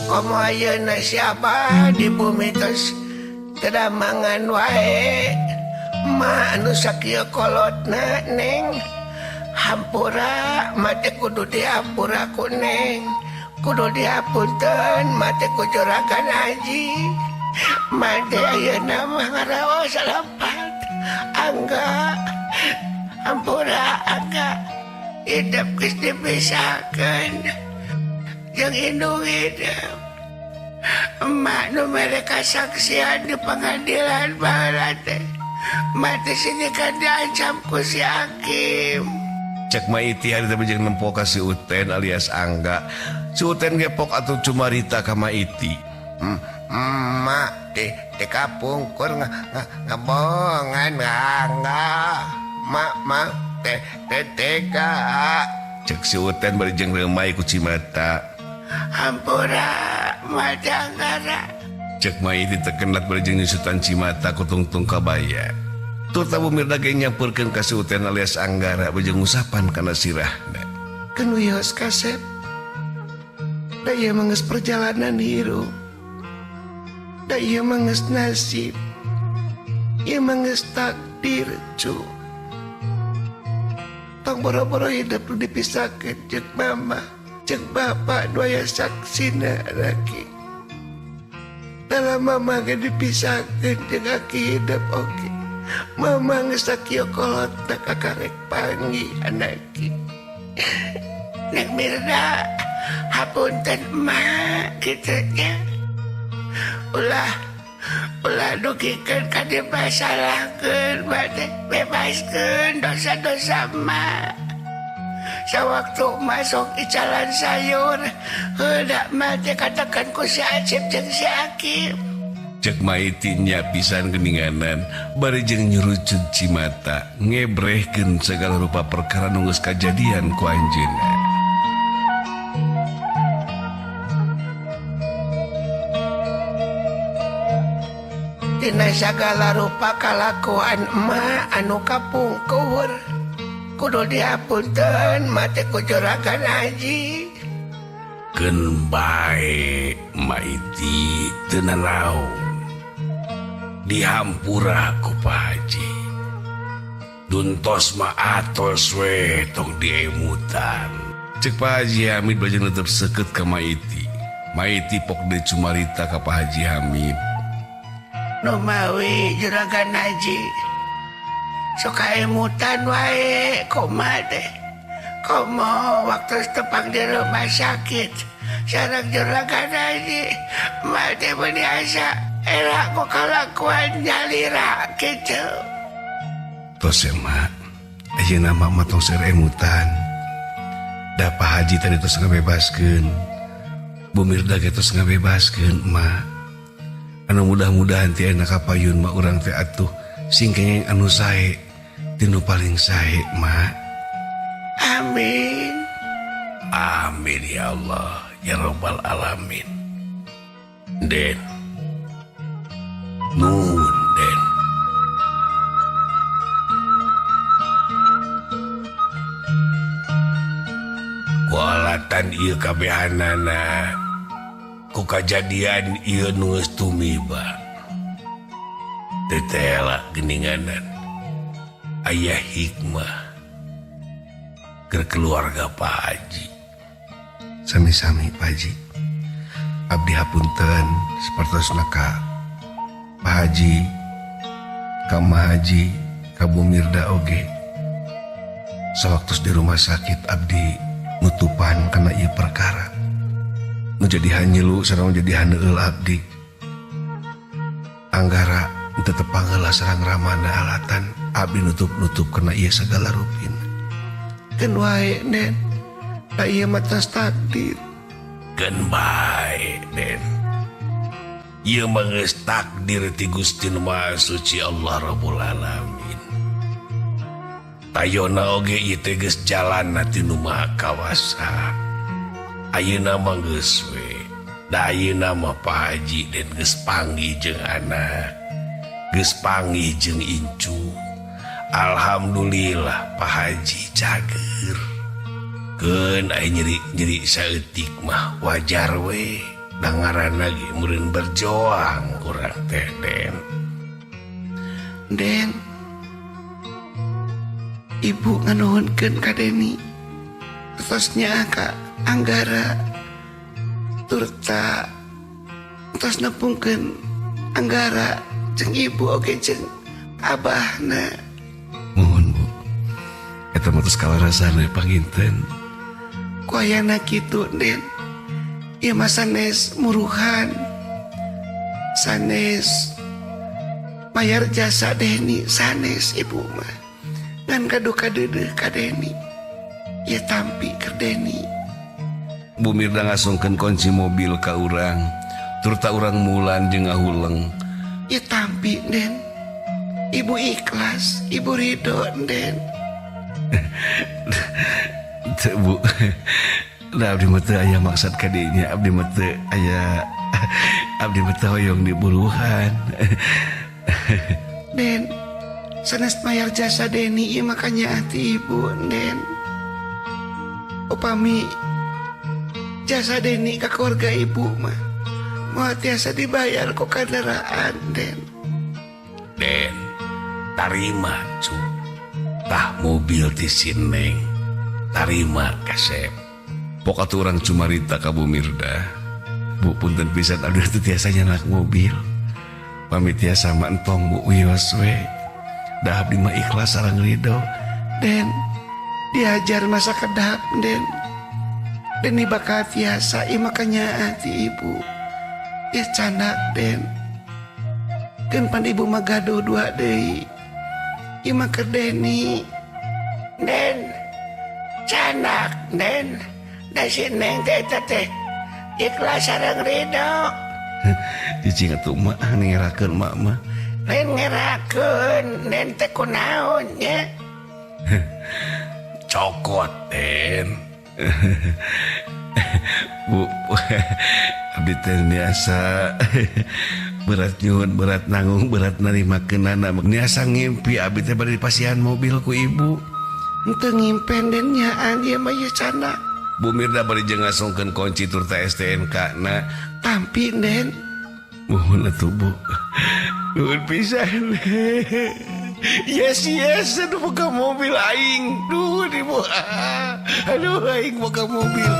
Komo ayeuna siapa di bumi tos teu damangan wae. Ma anu sakieu kolotna Neng. Hampura mate kudu dihampura ku Neng. Kudu dihapunten mate ku Juragan Haji. Mate ayeuna mah ngaraos salapat. Angga hampura angga hidup geus dipisahkeun jeung indung hidup. Emak nu mere kasaksian di pengadilan baheula teh. Mati sini kan diancam ku si hakim. Cek Maiti hari teh jeung nempo ka si Uten alias Angga. Si Uten gepok atuh cumarita ka Maiti. Emak di kapungkur ngebohongan Angga. Mak mak teh tega. Cek si Uten bari jeung reumai ku cimata. Hampura majanggara. Cek Maiti tekenat bari jeung nyusutan cimata ku tungtung kabaya. Turta Bu Mirda ge nyampurkeun ka si Uten alias Anggara bari jeung ngusapan kana sirahna. Keun wios kasep. Da ieu mah geus perjalanan hirup. Da ieu mah geus nasib. Ieu mah geus takdir cu. Tong boro-boro hidup nu dipisahkeun jeung mama, jeung bapak nu aya saksina laki. Dalam mama ge dipisahkeun jeung aki hidup oge. Mama geus sakieu kolotna kakarek panggih anaki. Neng Mirna, hapunten emak kitu nya. Ulah ulah dugikeun ka dimasalahkeun mah teh bebaskeun dosa-dosa emak. Sawaktu masuk icalan sayur, heuda mah teh katakan ku si Acep jeung si Hakim. Cek Maiti nya pisan geninganan bari jeung nyurucut cimata ngebrehkeun segala rupa perkara nu geus kajadian ku anjeunna. Dina sagala rupa kalakuan emak anu kapungkur kudu dihapunten mate ku Juragan Haji. Keun bae Maiti teu nanaon dihampura ku Pak Haji. Duntos mah atos we tong diemutan. Cek Pak Haji Hamid baju nutup seukeut ka Maiti. Maiti pok deui cumarita ka Pak Haji Hamid. Numawi Juragan Haji suka emutan wae kumaha teh. Komo waktu tepang di rumah sakit sareng Juragan Haji mah teh meuni asa era ku kalakuan nyalira kitu. Tos ya mak, ayeuna mah mah tong seur emutan. Da Pak Haji tadi tos ngabebaskeun. Bu Mirda ge tos ngabebaskeun mak. Anu mudah-mudahan ti ayeuna ka payun mah urang teh atuh sing kenging anu sae tinu paling sae mak. Amin. Amin ya Allah ya Rabbal alamin. Den. Nuhun Den. Kualatan ieu kabehanana ku kajadian ieu nu geus tumiba. Teu tela geuninganan aya hikmah keur keluarga Pak Haji. Sami-sami Pak Haji. Abdi hapunten sapertosna ka Pak Haji, ka Ma Haji, ka Bu Mirda oge. Sawaktos di rumah sakit abdi nutupan kana ieu perkara. Nu jadi hanyilu sareng jadi haneueul abdi. Anggara teu tepang heula sareng ramana alatan abdi nutup-nutup kana ieu sagala rupina. Keun wae Nen, da ieu mah tos takdir. Keun bae Den. Ieu mah geus takdir ti Gusti Nu Maha Suci Allah Rabbul Alamin. Tayona oge ieu teh geus jalanna ti Nu Maha Kawasa. Ayeuna mah geus we. Da ayeuna mah Pak Haji Den geus panggih jeung anak. Geus panggih jeung incu. Alhamdulillah Pak Haji cager. Keun aya nyeri-nyeri saeutik mah wajar we. Da ngaranna ge meureun berjuang urang teh Den. Den, ibu nganuhunkeun ka Deni. Tosnya ka Anggara turta tos nepungkeun Anggara jeung ibu oge jeung abahna. Mohon Bu, eta mah tos kalarasana panginten. Ku ayana kitu Den, ieu mah sanes muruhan, sanes mayar jasa Deni, sanes ibu mah ngan kaduka deudeuh ka Deni. Ya tampi keur Deni. Bu Mirda ngasongkeun kunci mobil ka urang, turta urang mulan jeung ngahuleng. Ya tampi Den, ibu ikhlas, ibu ridho Den. Teu Bu, da abdi mah teu aya maksud ka dinya, abdi mah teu aya, abdi mah teu hoyong diburuhan. Den, sanes mayar jasa Deni ieu makanya hati ibu Den. Upami jasa Deni ka keluarga ibu mah moal tiasa dibayar ku kendaraan Den. Den, tarima cu. Tah mobil ti si Neng, tarima kasep. Pok atuh urang cumarita ka Bu Mirda. Bu punten pisan abdi teu tiasa nyanak mobil. Pamit tiasa mah entong Bu wios we. Da abdi mah ikhlas sareng ridho. Den, diajar masa kedap Den. Deni bakal tiasa ieu makanya hati ibu. Ya candak Den. Keun pan ibu mah gaduh dua deui. Ieu mah keur Deni. Den, candak Den. Da si Neng teh eta teh ikhlas sareng ridho. Cicing atuh mak ngerakeun mak mah. Lain ngerakeun Den teh kunaon nya? Cokot Den. Bu, abdi teh biasa berat nyuhun, berat nanggung, berat narimakeunana. Biasa ngimpi abdi teh bade dipasihan mobil ku ibu. Henteu ngimpen Den nyaan ieu mah ieu candak. Bu Mirda bari jeung ngasongkeun kunci turta STNK na. Tampi Den. Mohon atuh Bu. Nuhun pisan. Yes yes, aduh buka mobil aing. Duh ibu. Aduh aing buka mobil.